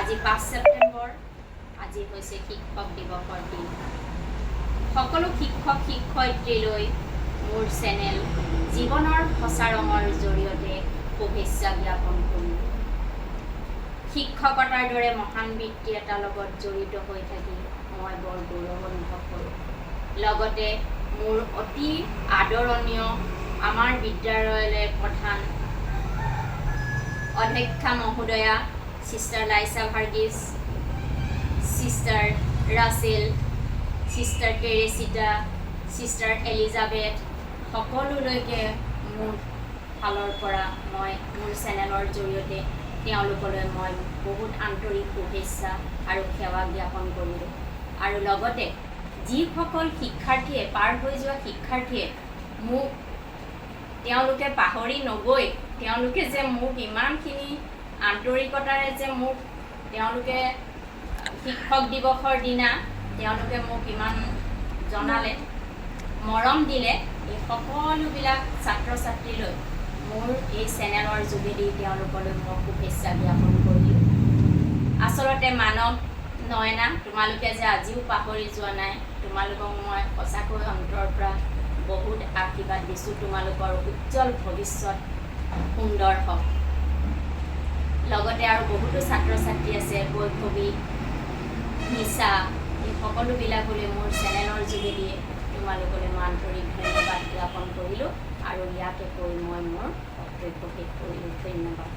আজি 5 ছেপ্টেম্বৰ। আজি হৈছে শিক্ষক দিৱসৰ দিন। সকলো শিক্ষক শিক্ষয়িত্ৰীলৈ মোৰ চেনেল জীৱনৰ সঁচা ৰঙৰ জৰিয়তে শুভেচ্ছা জ্ঞাপন কৰিলোঁ। শিক্ষকতাৰ দৰে মহান বৃত্তি এটাৰ লগত জড়িত হৈ থাকি মই বৰ গৌৰৱ অনুভৱ কৰোঁ। লগতে মোৰ অতি আদৰণীয় আমাৰ বিদ্যালয়লৈ প্ৰধান অধ্যক্ষা মহোদয়া, sister Laisa Varghese, sister Rachel, sister Teresita, sister Elizabeth, সকলোলৈকে মোৰ ফালৰ পৰা মই মোৰ চেনেলৰ জৰিয়তে তেওঁলোকলৈ মই বহুত আন্তৰিক শুভেচ্ছা আৰু সেৱা জ্ঞাপন কৰিলোঁ। আৰু লগতে যিসকল শিক্ষাৰ্থীয়ে, পাৰ হৈ যোৱা শিক্ষাৰ্থীয়ে মোক তেওঁলোকে পাহৰি নগৈ তেওঁলোকে যে মোক ইমানখিনি আন্তৰিকতাৰে যে মোক তেওঁলোকে শিক্ষক দিৱসৰ দিনা তেওঁলোকে মোক ইমান জনালে, মৰম দিলে, এই সকলোবিলাক ছাত্ৰ ছাত্ৰীলৈ মোৰ এই চেনেলৰ যোগেদি তেওঁলোকলৈ মই শুভেচ্ছা জ্ঞাপন কৰিলোঁ। আচলতে মানৱ, নয়না, তোমালোকে যে আজিও পাহৰি যোৱা নাই, তোমালোকক মই সঁচাকৈ অন্তৰৰ পৰা বহুত আশীৰ্বাদ দিছোঁ। তোমালোকৰ উজ্জ্বল ভৱিষ্যত সুন্দৰ হওক। লগতে আৰু বহুতো ছাত্ৰ ছাত্ৰী আছে, বৈভৱী, নিচা, এই সকলোবিলাকলৈ মোৰ চেনেলৰ যোগেদি তোমালোকলৈ মই আন্তৰিক ধন্যবাদ জ্ঞাপন কৰিলোঁ আৰু ইয়াকে কৈ মই মোৰ বক্তব্য শেষ কৰিলোঁ। ধন্যবাদ।